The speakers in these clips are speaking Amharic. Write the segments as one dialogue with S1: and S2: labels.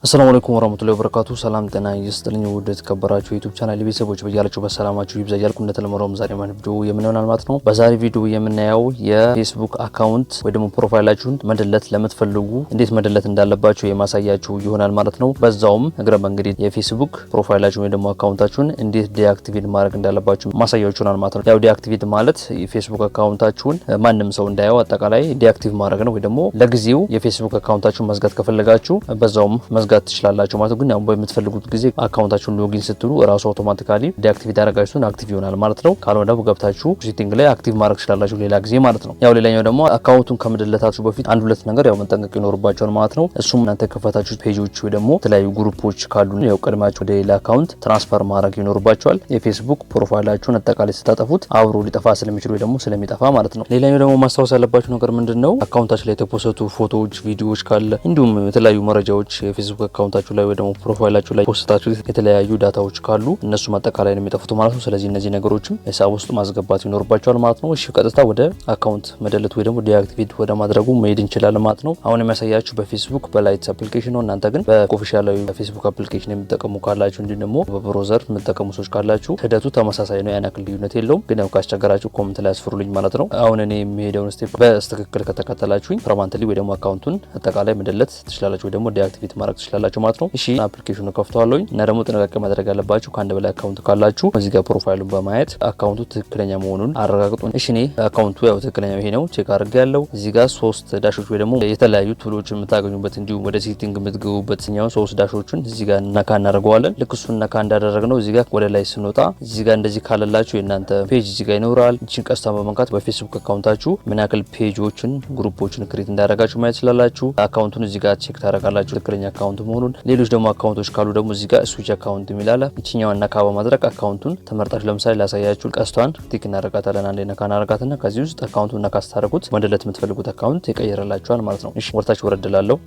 S1: አሰላሙ አለይኩም ወራህመቱላሂ ወበረካቱ። ሰላም ጤና ይስጥልኝ ውድ የተከበራችሁ የ YouTube channel ቤተሰቦች፣ በያላችሁ በሰላማችሁ ይብዛ እያልኩ እንደተለመደውም ዛሬ ማን ቪዲዮ የምናየው ማለት ነው። በዛሬ ቪዲዮ የምናየው የፌስቡክ account ወይ ደግሞ profile ኣችሁን መደለት ለምትፈልጉ እንዴት መደለት እንዳለባችሁ የማሳያችሁ ይሆናል ማለት ነው። በዛውም እግረ መንገድ የፌስቡክ profile ኣችሁን ወይ ደግሞ account ኣችሁን እንዴት deactivate ማድረግ እንዳለባችሁ ማሳያችሁ ይሆናል ማለት ነው። ያው deactivate ማለት የፌስቡክ account ኣችሁን ማንም ሰው እንዳያየው አጠቃላይ deactive ማድረግ ነው። ወይ ደግሞ ለጊዜው የፌስቡክ account ኣችሁን መዝጋት ከፈለጋችሁ በዛውም መዝጋት ትችላላችሁ ማለት ነው። ግን ያው በምትፈልጉት ጊዜ account ኣችሁን login ስትሉ እራሱ automatically deactivate ያደረጋችሁትን active ይሆናል ማለት ነው። ካልሆነ ደግሞ ገብታችሁ setting ላይ active ማድረግ ትችላላችሁ ሌላ ጊዜ ማለት ነው። ያው ሌላኛው ደግሞ account ኡን ከመደለታችሁ በፊት አንድ ሁለት ነገር ያው መጠንቀቅ ይኖርባችኋል ማለት ነው። እሱም እናንተ የከፈታችሁ page ኦች ወይ ደግሞ የተለያዩ group ኦች ካሉ ያው ቀድማችሁ ወደ ሌላ account transfer ማድረግ ይኖርባችኋል። የፌስቡክ profile ኣችሁን አጠቃላይ ስታጠፉት አብሮ ሊጠፋ ስለሚችል ወይ ደግሞ ስለሚጠፋ ማለት ነው። ሌላኛው ደግሞ ማስታወስ ያለባችሁ ነገር ምንድነው? Account ኣችሁ ላይ የተፖሰቱ ፎቶዎች፣ ቪዲዮዎች ካለ እንዲሁም የተለያዩ መረጃዎች የፌስቡክ account ኣችሁ ላይ ወይ ደግሞ profile ኣችሁ ላይ ፖስታችሁ የተለያዩ data ዎች ካሉ እነሱም አጠቃላይ ነው የሚጠፉት ማለት ነው። ስለዚህ እነዚህ ነገሮችም ሂሳብ ውስጥ ማስገባት ይኖርባችኋል ማለት ነው። እሺ፣ ቀጥታ ወደ account መደለት ወይ ደግሞ deactivate ወደ ማድረጉ መሄድ እንችላለን ማለት ነው። አሁን የሚያሳያችሁ በፌስቡክ በ Lite application ነው። እናንተ ግን በ official ኣዊ ፌስቡክ application የምትጠቀሙ ካላችሁ እንዲሁም ደግሞ በ browser የምትጠቀሙ ሰዎች ካላችሁ ሂደቱ ተመሳሳይ ነው። ያን ያክል ልዩነት የለውም። ግን ያው ካስቸገራችሁ comment ላይ አስፍሩልኝ ማለት ነው። አሁን እኔ የሚሄደውን step በትክክል ከተከተላችሁኝ permanently ወይ ደግሞ account ኡን አጠቃላይ መደለት ትችላላችሁ ወይ ደግሞ deactivate ማድረግ ትችላላችሁ ማለት ነው። እሺ፣ application ኑ ከፍተዋለሁኝ እና ደግሞ ጥንቃቄ ማድረግ ያለባችሁ ከአንድ በላይ account ካላችሁ እዚህ ጋር profile ኡን በማየት account ኡ ትክክለኛ መሆኑን አረጋግጡ። እሺ፣ እኔ account ኡ ያው ትክክለኛ ይሄ ነው፣ check አድርጌ ያለው እዚህ ጋር ሶስት dash ኦች ወይ ደግሞ የተለያዩ tool ኦች የምታገኙበት እንዲሁም ወደ setting የምትገቡበት ኛውን ሶስት dash ኦቹን እዚህ ጋር ነካ እናደርገዋለን። ልክ እሱን ነካ እንዳደረግነው እዚህ ጋር ወደ ላይ ስንወጣ እዚህ ጋር እንደዚህ ካለላችሁ የእናንተ page እዚህ ጋር ይኖራል። እቺን ቀስቷን በመንካት በፌስቡክ account ኣችሁ ምን ያክል page ኦችን group ኦችን create እንዳደረጋችሁ ማየት ትችላላችሁ። Account ኡን እዚህ ጋር check ታደርጋላችሁ ትክክለኛ account መሆኑን። ሌሎች ደግሞ account ኦች ካሉ ደግሞ እዚህ ጋር switch account የሚል አለ። ይችኛዋን ነካ በማድረግ account ኡን ተመርጣችሁ ለምሳሌ ላሳያችሁ፣ ቀስቷን tick እናደርጋታለን። አንዴ ነካ እናደርጋትና ከዚህ ውስጥ account ኡን ነካ ስታደርጉት መደለት የምትፈልጉት account ይቀየርላችኋል ማለት ነው። እሺ፣ ወደታች ወረድ እላለሁ።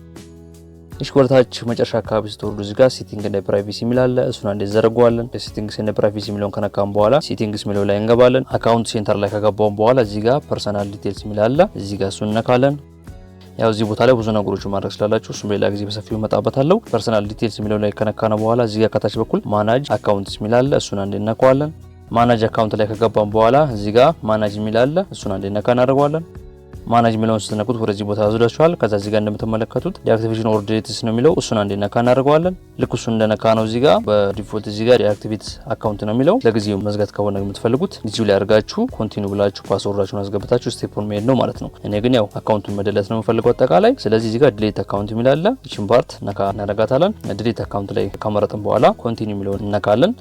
S1: እሺ፣ ወደታች መጨረሻ አካባቢ ስትወርዱ እዚህ ጋር setting and privacy የሚል አለ። እሱን አንዴ ዘረጓለን። Settings and privacy የሚለውን ከነካም በኋላ settings የሚለው ላይ እንገባለን። Account center ላይ ከገባን በኋላ እዚህ ጋር personal details የሚል አለ። እዚህ ጋር እሱን እነካለን። ያው እዚህ ቦታ ላይ ብዙ ነገሮች ማድረግ ስላላችሁ እሱም ሌላ ጊዜ በሰፊው እመጣበታለሁ። Personal details የሚለው ላይ ከነካነው በኋላ እዚህ ጋር ከታች በኩል manage accounts የሚል አለ። እሱን አንዴ እነካዋለን። Manage account ላይ ከገባን በኋላ እዚህ ጋር manage የሚል አለ። እሱን አንዴ ነካ እናደርገዋለን። Manage የሚለውን ስትነኩት ወደዚህ ቦታ ያወስዳችኋል። ከዛ እዚህ ጋር እንደምትመለከቱት deactivation or deletes ነው የሚለው፣ እሱን አንዴ ነካ እናደርገዋለን። ልክ እሱን እንደነካ ነው እዚህ ጋር በ default እዚህ ጋር deactivate account ነው የሚለው። ለጊዜው መዝጋት ከሆነ የምትፈልጉት እዚሁ ላይ አድርጋችሁ continue ብላችሁ password ኣችሁን አስገብታችሁ step ኡን መሄድ ነው ማለት ነው። እኔ ግን ያው account ኡን መደለት ነው የምፈልገው አጠቃላይ። ስለዚህ እዚህ ጋር delete account የሚል አለ። ይችን part ነካ እናደርጋታለን። Delete account ላይ ከመረጥን በኋላ continue የሚለውን እነካለን።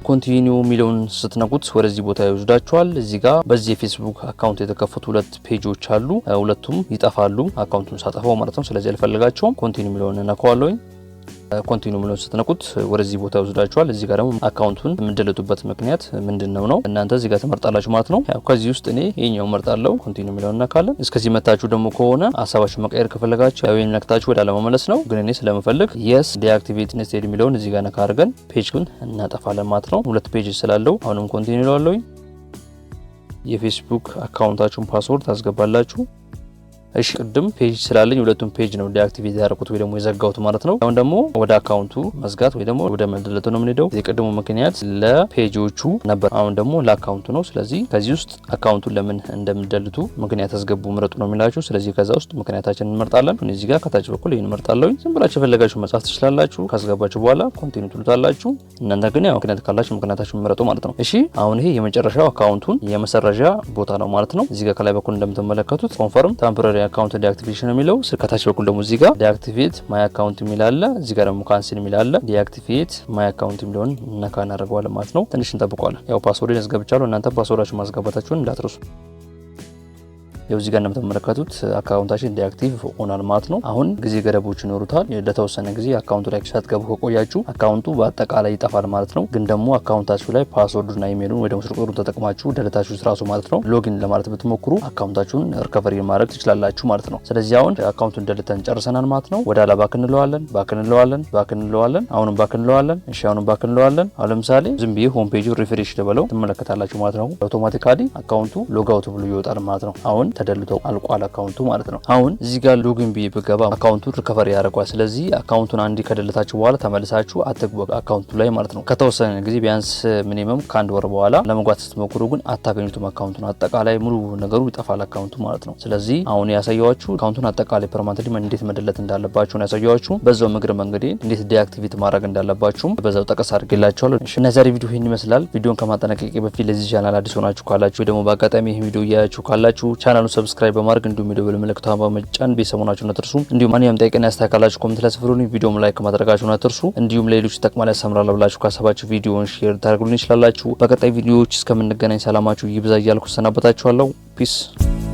S1: Continue የሚለውን ስትነኩት ወደዚህ ቦታ ይወስዳችኋል። እዚህ ጋር በዚህ የፌስቡክ account የተከፈቱ ሁለት page ኦች አሉ። ሁለቱም ይጠፋሉ account ኡን ሳጠፋው ማለት ነው። ስለዚህ አልፈልጋቸውም። Continue የሚለውን እነካዋለሁኝ። Continue የሚለውን ስትነኩት ወደዚህ ቦታ ይወስዳችኋል። እዚህ ጋር ደግሞ account ኡን የምትደልቱበት ምክንያት ምንድን ነው ነው እናንተ እዚህ ጋር ትመርጣላችሁ ማለት ነው። ያው ከዚህ ውስጥ እኔ ይሄኛው መርጣለሁ። Continue የሚለውን እነካለን። እስከዚህ መታችሁ ደግሞ ከሆነ ሀሳባችሁ መቀየር ከፈለጋችሁ ያው ይሄን ነክታችሁ ወደ አለመመለስ ነው። ግን እኔ ስለምፈልግ yes, deactivate instead የሚለውን እዚህ ጋር ነካ አድርገን page ኡን እናጠፋለን ማለት ነው። ሁለት page ስላለው አሁንም continue እለዋለሁኝ። የፌስቡክ account ኣችሁን password ታስገባላችሁ። እሺ፣ ቅድም page ስላለኝ ሁለቱም page ነው deactivate ያደረኩት ወይ ደግሞ የዘጋሁት ማለት ነው። አሁን ደግሞ ወደ account ኡ መዝጋት ወይ ደግሞ ወደ መደለቱ ነው የምንሄደው። የቅድሙ ምክንያት ለ page ኦቹ ነበር፣ አሁን ደግሞ ለ account ኡ ነው። ስለዚህ ከዚህ ውስጥ account ኡን ለምን እንደምደልቱ ምክንያት አስገቡ፣ ምረጡ ነው የሚላችሁ። ስለዚህ ከዛ ውስጥ ምክንያታችንን እንመርጣለን። እዚህ ጋር ከታች በኩል ይህን እመርጣለሁ። ዝም ብላችሁ የፈለጋችሁ መጻፍ ትችላላችሁ። ካስገባችሁ በኋላ continue ትሉታላችሁ። እናንተ ግን ያው ምክንያት ካላችሁ ምክንያታችሁን ምረጡ ማለት ነው። እሺ፣ አሁን ይሄ የመጨረሻው account ኡን የመሰረዣ ቦታ ነው ማለት ነው። እዚህ ጋር ከላይ በኩል እንደምትመለከቱት confirm temporary account deactivation የሚለው፣ ከታች በኩል ደግሞ እዚህ ጋር deactivate my account የሚል አለ። እዚህ ጋር ደግሞ cancel የሚል አለ። Deactivate my account የሚለውን ነካ እናደርገዋለን ማለት ነው። ትንሽ እንጠብቀዋለን። ያው password አስገብቻለሁ። እናንተ password ኣችሁ ማስገባታችሁን እንዳትረሱ። ያው እዚህ ጋር እንደምትመለከቱት account ኣችን deactive ሆኗል ማለት ነው። አሁን ጊዜ ገደቦች ይኖሩታል። ለተወሰነ ጊዜ account ኡ ላይ ሳትገቡ ከቆያችሁ account ኡ በአጠቃላይ ይጠፋል ማለት ነው። ግን ደግሞ account ኣችሁ ላይ password ኡና ኢሜሉን ወይ ደግሞ ስልክ ቁጥሩን ተጠቅማችሁ ደለታችሁ ራሱ ማለት ነው login ለማለት ብትሞክሩ account ኣችሁን recovery ማድረግ ትችላላችሁ ማለት ነው። ስለዚህ አሁን account ኡን ደልተን ጨርሰናል ማለት ነው። ወደ ኋላ back እንለዋለን፣ back እንለዋለን፣ back እንለዋለን፣ አሁንም back እንለዋለን። እሺ፣ አሁንም back እንለዋለን። አሁን ለምሳሌ ዝም ብዬ home page ኡ refresh ልበለው፣ ትመለከታላችሁ ማለት ነው። Automatically account ኡ log out ብሎ ይወጣል ማለት ነው። አሁን ተደልቶ አልቋል account ኡ ማለት ነው። አሁን እዚህ ጋር login ብዬ ብገባ account ኡ recovery ያደርገዋል። ስለዚህ account ኡን አንዴ ከደለታችሁ በኋላ ተመልሳችሁ አትግቡ account ኡ ላይ ማለት ነው። ከተወሰነ ጊዜ፣ ቢያንስ minimum ከአንድ ወር በኋላ ለመግባት ስትሞክሩ ግን አታገኙትም account ኡን። አጠቃላይ ሙሉ ነገሩ ይጠፋል account ኡ ማለት ነው። ስለዚህ አሁን ያሳየኋችሁ account ኡን አጠቃላይ permanently እንዴት መደለት እንዳለባችሁ ነው ያሳየኋችሁ። በዛው እግረ መንገዴ እንዴት deactivate ማድረግ እንዳለባችሁም በዛው ጠቀስ አድርጌላችኋለሁ። እና ዛሬ ቪዲዮ ይህን ይመስላል። ቪዲዮን ከማጠናቀቄ በፊት ለዚህ ቻናል አዲስ ሆናችሁ ካላችሁ ወይ ደግሞ በአጋጣሚ ይህን ቪዲዮ እያያችሁ ካላችሁ ቻናሉን subscribe በማድረግ እንዲሁም የደወል ምልክቷን በመጫን ቤተሰብ መሆናችሁን አትርሱ። እንዲሁም ማንኛውም ጥያቄና አስተያየት ካላችሁ comment ላይ አስፍሩልኝ። ቪዲዮም like ማድረጋችሁን አትርሱ። እንዲሁም ለሌሎች ይጠቅማል፣ ያስተምራል ብላችሁ ካሰባችሁ ቪዲዮውን share ታደርጉልኝ ይችላላችሁ። በቀጣይ ቪዲዮዎች እስከምንገናኝ ሰላማችሁ ይብዛ እያልኩ እሰናበታችኋለሁ። Peace.